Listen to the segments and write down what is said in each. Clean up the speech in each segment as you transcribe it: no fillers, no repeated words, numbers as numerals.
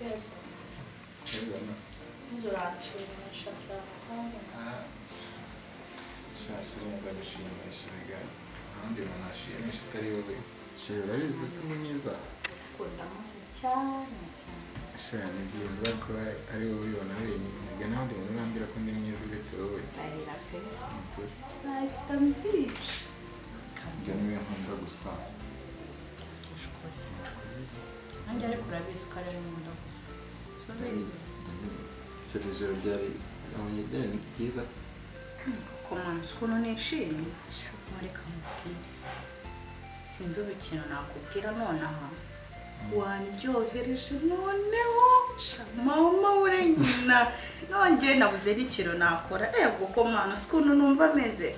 Yes. Urabibona? Uranshimisha cyane. Sha chérie, ndagushimisha rega. Nta wundi muntu nashimisha atari wowe. Chérie, urabizi ko uri mwiza. Ukunda amazi cyane cyane. Sha, ni byiza ko ari wowe ubibona wenyine. Rega nta wundi muntu urambwira ko ndi mwiza uretse wowe. Ndahira pe. Ni ukuri. Nahita mbica. Ibyo niwe nkunda gusa. Nanjye ariko urabizi ko ari wowe nkunda gusa. Subizi. Chérie, ijoro ryari ryari ni ryiza. Koko mwana uzi ukuntu nishimye? Shaka reka nkubwire. Sinzi ubu ikintu nakubwira nonaha. Wandyohereje noneho sha mama wenyina. Nongeye nabuze n'ikintu nakora. Ego ko mwana uzi ukuntu numva ameze.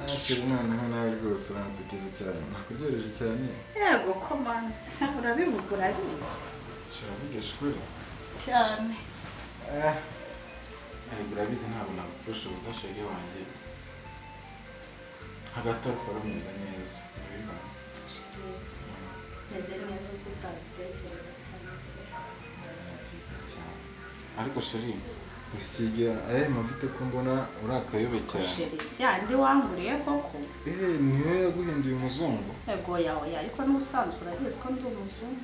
Chérie, noneho nawe rwose uransekeje cyane. Nakuryohereje cyane. Ego ko mwana urabivuga urabizi. Chérie, uravugisha ukuri? Cyane. Ariko urabizi ntabwo nagupfusha ubusa chérie wanjye. Hagati aho ukora umeze neza. Ndabibona. Meze neza uko utabitekereza cyane. Ni byiza cyane. Ariko chérie, usiga aya mavuta ko mbona uri akayobe cyane. Chérie, si andi wanguriye koko? Niyo yaguhinduye umuzungu. Ego yawe, ariko n'ubusanzwe urabizi ko ndi umuzungu.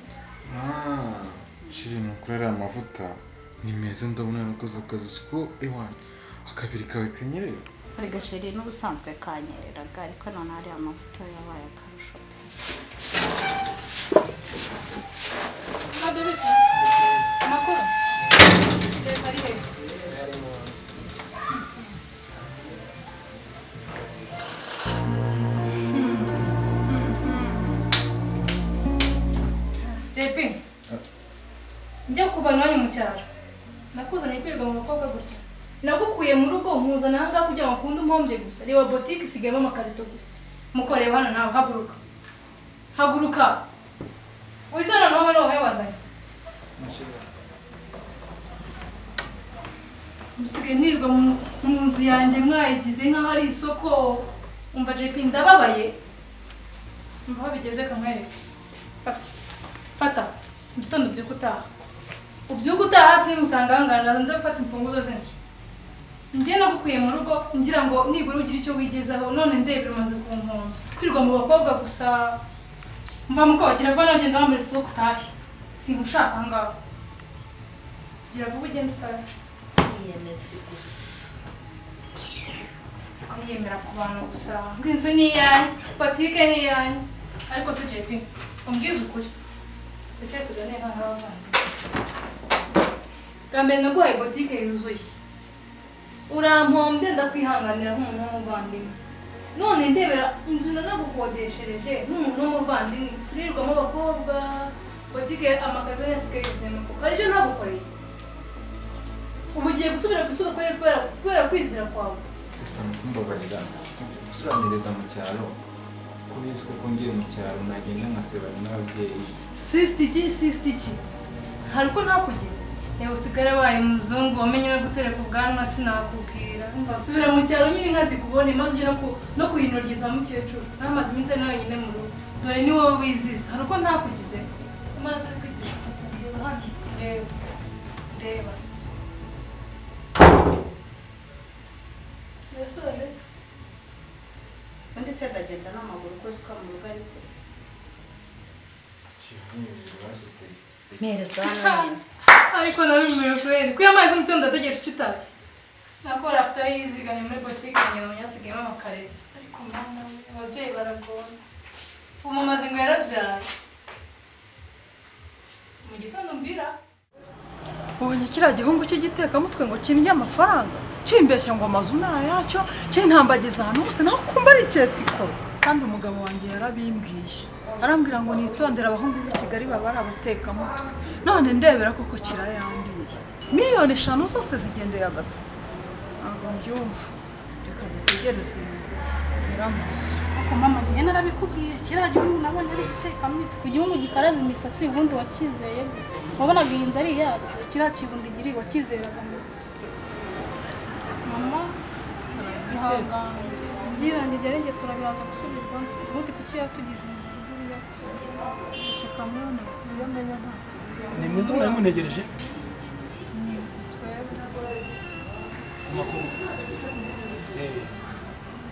Chérie, ni ukuri ariya mavuta ni meza, ndabona yarakoze akazi siko ewana akabiri kawe kanyerera. Erega chérie, n'ubusanzwe kanyereraga, ariko none ariya mavuta yabaye akarusho. Nabyo bite? Amakuru? Jay ari he? JP, njya kuva iwanyu mu cyaro. Nakuzanye kwirirwa mu bakobwa gutya. Nagukuye mu rugo nkuzana aha ngaha kugira ngo ukunde umpombye gusa. Reba botike isigayemo amakarito gusa. Mukoreba hano nawe haguruka. Haguruka. Wizana nawe nawe wazanye. Musigaye nirirwa mu nzu yanjye mwayigize nk'aho ari isoko. Umva JP, ndababaye. Umva aho bigeze kamwereke. Fata. Fata. Mu gitondo ubyuke utaha. Ubyuke utaha simusanga ahangaha ndaza nze gufata imfunguzo z'inzu. Njye nagukuye mu rugo ngira ngo nibura ugire icyo wigezaho, none ndebera umaze kunkonda. Kwirirwa mu bakobwa gusa. Mva muko, gira vuba nawe ugenda wambara isoko utahe. Singushaka aha ngaha. Gira vuba ugende utahe. Yiyemeze gusa. Kwiyemera ku bantu gusa. Ngo inzu ni iyanjye, botike ni iyanjye. Ariko se JP, umbwize ukuri. Twicare tuganire nk'abavandimwe. Bwa mbere naguhaye botike yuzuye. Urampombye ndakwihanganira nk'umuntu w'umuvandimwe. None ndebera inzu nanagukodeshereje nk'umuntu w'umuvandimwe. Usigaye abakobwa, botike amakarito yasigaye yuzuyemo koko. Hari icyo ntagukoreye. Ubu ugiye gusubira ku isoko kubera kwizera kwawe. Sister, nukumbabarira. Gusuraniriza mu cyaro. Ko ubizi koko ngiye mu cyaro nagenda nkasebanya n'ababyeyi. Sister iki, sister iki? Hari uko ntakugize. Yewe usigara wabaye umuzungu wamenye no gutereka ubwanwa sinakubwira. Umva subira mu cyaro nyine inka zikubone maze ujye no kuyinoryiza mukecuru. Namaze iminsi ari nawe wenyine mu rugo. Dore ni wowe wizize. Hari uko ntakugize. Imana zari kwigisha gusa. Reba hano. Reba. Reba. Urasoje se? Undi se ndagenda n'amaguru ko siko mu rugo ariko. Mpereza hano nyine. Ariko nabimuye kweri. Kuya amazi mu gitondo ndategereje icyo utashye. Nakora afite yizigamye muri botike ngenda mu yasigayemo amakarito. Ariko mwana we, ababyeyi baragora. Ubu mama ngo yarabyaye. Mu gitondo mvira. Ubonye kiriya gihungu cy'igitekamutwe ngo kindye amafaranga, kimbeshya ngo amazu ni ayacyo, kintambagiza ahantu hose naho kumba ari icyesiko. Kandi umugabo wanjye yarabimbwiye. Arambwira ngo nitondere abahungu b'i Kigali baba ari abatekamutwe. None ndebera koko kirayambiye. 5 miliyoni zose zigendeye agatsi. Ntabwo mbyumva. Reka dutegereze nyiramazu. Ariko mama njyewe narabikubwiye, kiriya gihugu nabonye ari igitekamutwe. Igihugu gikaraza imisatsi ubundi wakizeye gute? Wabonaga iyi nzu ari iyacu, kiriya kibundi giri wakizeraga ngo mama ihangane. Ibyirangije njye turabiraza gusubirwamo. Ubundi kuki yatugije injiji buriya? Ceceka mwana, iyo menya nta kintu. Ni mwebwe mwari muntegereje? Amakuru.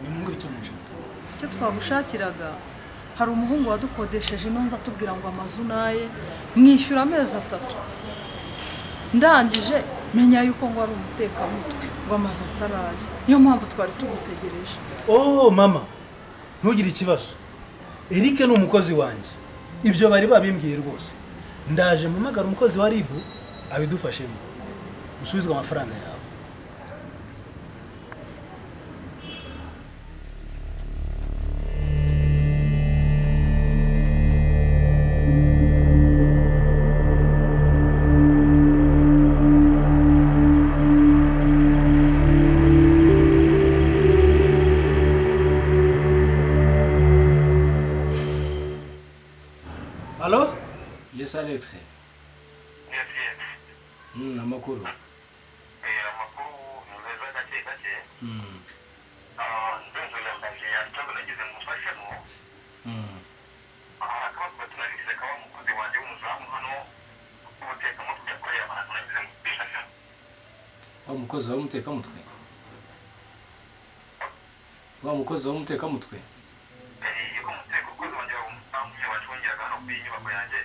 Ni mungu icyo munshaka. Icyo twagushakiraga hari umuhungu wadukodesheje ino nza atubwira ngo amazu naye mwishyura amezi 3. Ndangije menya yuko ngo ari umutekamutwe ngo amazu ataraye. Niyo mpamvu twari tugutegereje. Oh mama, ntugire ikibazo. Eric ni umukozi wanjye. Ibyo bari babimbwiye rwose. Ndaje mpamagara umukozi wa RIB abidufashemo. Usubizwe amafaranga yawe. Allo? Yes, Alex. Yes, yes. Amakuru. Amakuru ni meza gake gake. Ndenzo yambaje ikibazo nagize mufashemo. Akabazo tunagize kaba umukozi wanjye w'umuzamu hano w'umutekamutwe yakoreye abantu nagize mufashemo. Wa mukozi w'umutekamutwe? Wa mukozi w'umutekamutwe? Yego, umukozi wanjye w'umuzamu wacungiraga hano ku nyubako yanjye.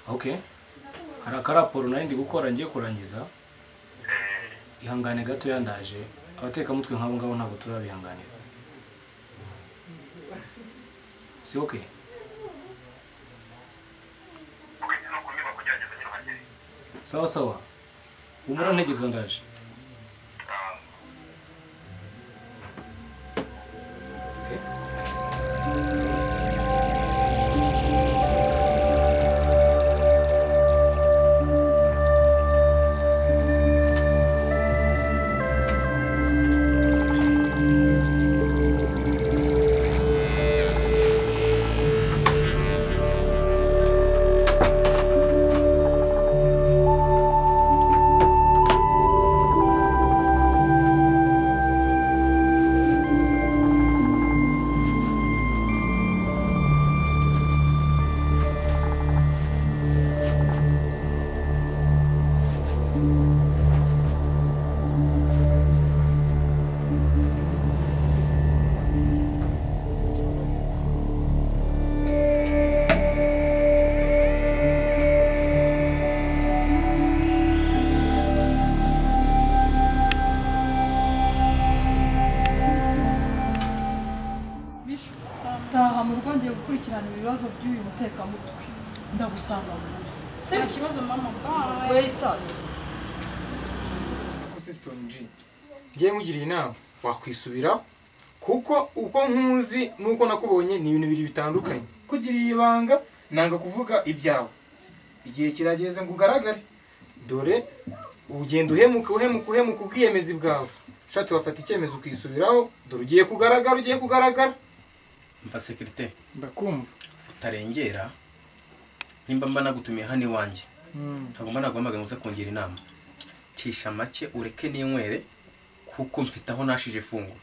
Okay. Hari akaraporo nari ndi gukora ngiye kurangiza. Ihangane gato yandaje. Abatekamutwe nk'abo ngabo ntabwo turabihanganira. Si okay? Sawa sawa. Umura ntegereza ndaje. Okay. Gukurikirana ibibazo by'uyu mutekamutwe ndagusanga mu rugo. Si ikibazo mama, bye. Wait. Sister G, ngiye nkugiriye inama wakwisubiraho kuko uko nkuzi nuko nakubonye ni ibintu bibiri bitandukanye. Kugiriye ibanga nanga kuvuga ibyawe. Igihe kirageze ngo ugaragare. Dore ugenda uhemuka uhemuka uhemuka ubwiyemezi bwawe. Ushatse wafata icyemezo ukisubiraho, dore ugiye kugaragara ugiye kugaragara. Mva sécurité. Ndakumva. Utarengera nimba mba nagutumiye hano iwanjye. Ntabwo mba naguhamagaye ngo uze kongera inama. Cisha make ureke n'inywere kuko mfite aho nashije ifunguro.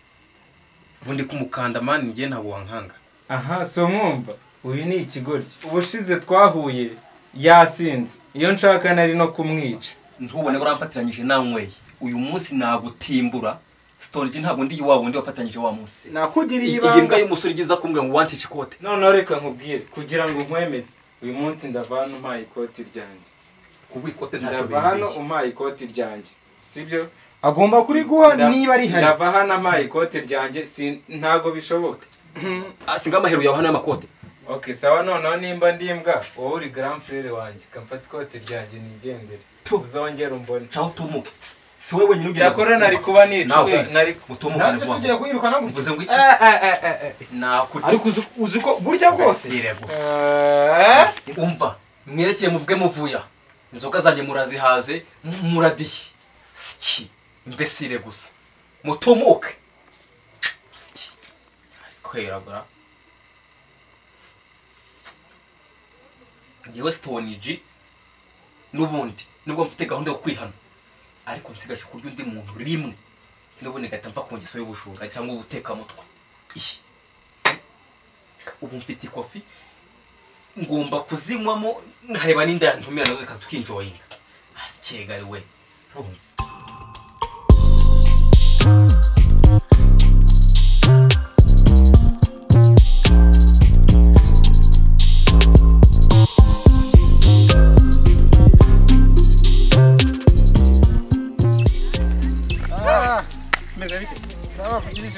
Ubundi kumukanda mani ngiye ntabwo wankanga. Aha so mwumva uyu ni ikigoryi. Ubushize twahuye yasinze. Iyo nshaka nari no kumwica. Ntubone ko uramfatiranyije nanyweye. Uyu munsi nagutimbura. Storage ntabwo ndi iwabo ndi wafatanyije wa munsi. Nakugiriye ibanga. Iyi mbwa y'umusore igiza kumbwira ngo wantice ikote. None reka nkubwire kugira ngo nkwemeze. Uyu munsi ndavana umpaye ikoti ryanjye. Kuba ikote ntacyo bimbiye. Ndava hano umpaye ikoti ryanjye. Sibyo? Agomba kuriguha niba ari hari. Ndava hano umpaye ikote ryanjye si ntago bishoboka. Singa amahero yawe hano y'amakote. Okay, sawa noneho nimba ndi imbwa wowe uri grand frère wanjye kamfata ikote ryanjye nigendere. Uzongera umbone. Caho tumuke. Si wewe wenyine ugenda. Cyakora nari kuba nicuza nari mutumukane vuba. Ugiye kwirukana ngo uvuze ngo iki? Nakurya. Ariko uzi ko burya bwose. Umva, mwerekeye muvuge muvuya. Inzoga zanjye murazihaze muradiye. Siki imbesire gusa. Mutumuke. Siki. Askwera. Ngewe Stone G nubundi nubwo mfite gahunda yo kwihana. Ariko nsigaje kurya undi muntu rimwe n'ubundi ngahita mva ku ngeso y'ubujura cyangwa ubutekamutwe. Ubu mfite ikofi Ngomba kuzinywamo nkareba n'inda yantumira nazo zikatukinjoyinga. Asikegari we. Urumva.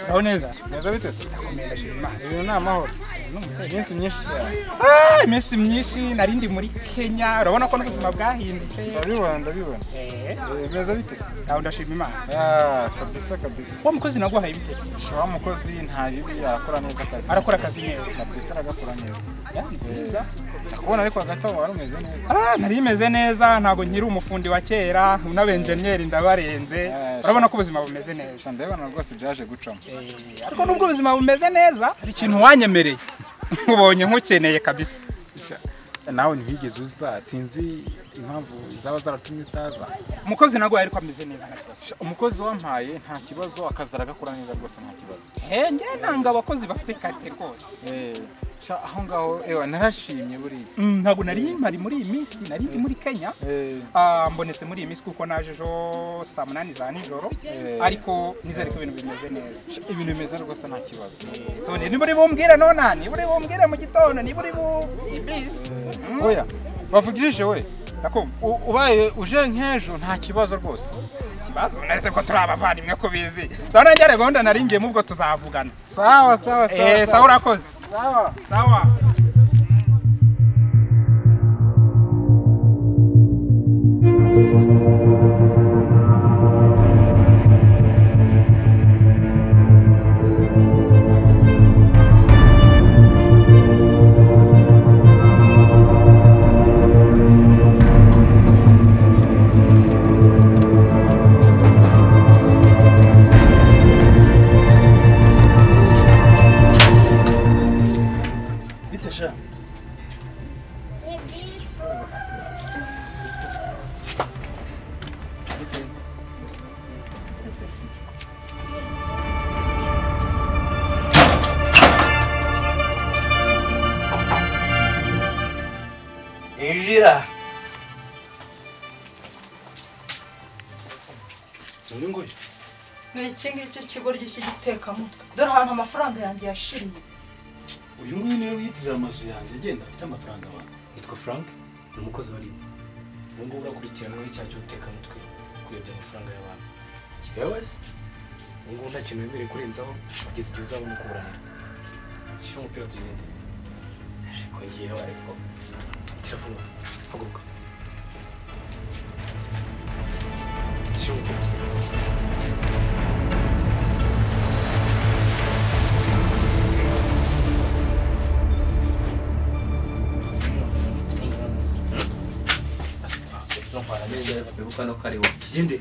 Aho neza. Neza bite se? Ibintu ni amahoro. Iminsi myinshi cyane. Iminsi myinshi narindi muri Kenya. Urabona ko n'ubuzima bwahindutse. Ndabibona ndabibona. Neza bite se? Aho ndashima Imana. Kabisa kabisa. Wa mukozi naguhaye bite? Wa mukozi nta bibi arakora neza akazi. Arakora akazi neza. Kabisa aragakora neza. Nziza. Ndakubona ariko hagati aho wari umeze neza. Nari meze neza ntago nkiri umufundi wa kera, n'abenjeniyeri ndabarenze. Urabona ko ubuzima bumeze neza. Ndabona rwose byaje gucamo. Ariko nubwo ubuzima bumeze neza, hari ikintu wanyemereye. Nkubonye nkukeneye kabisa. Nawe ntiwigeze uza, sinzi impamvu zaba zaratumye utaza. Umukozi nago ariko ameze neza. Umukozi wampaye nta kibazo, akazi aragakora neza rwose nta kibazo. Nge nanga abakozi bafite karite rwose. Aho ngaho ewa narashimye buriya. Ntago nari mpari muri iyi minsi, nari ndi muri Kenya. Mbonetse muri iyi minsi kuko naje ejo saa 8 za nijoro, ariko nizere ko ibintu bimeze neza. Ibintu bimeze rwose nta kibazo. So niba uri bumbwire nona, niba uri bumbwire mu gitondo, niba uri bu simbizi. Oya, bavugirije we. Ubaye uje nk'ejo nta kibazo rwose. Kibazo nese ko turi abavandimwe ko bizi. Sawa njye gahunda nari ngiye mubwo tuzavugana. Sawa sawa sawa. Sawa urakoze. Sawa. Sawa. Injira. Ni iki ngiki kigoryi cy'igitekamutwe. Dore ahantu amafaranga yanjye yashiriye. Uyu nguyu niwe wiyitirira amazu yanjye agenda afite amafaranga abantu. Nitwa Frank, ni umukozi wa RIB. Ubu ngubu urakurikiranweho icyaha cy'ubutekamutwe, kuyobya amafaranga y'abantu. Yewe, ubu ngubu nta kintu wemerewe kurenzaho kugeza igihe uzabona ukuburanira. Shyira umupira tugende. Ariko yewe ariko kiravuga, haguruka. Shyira umupira tugende. Tugende.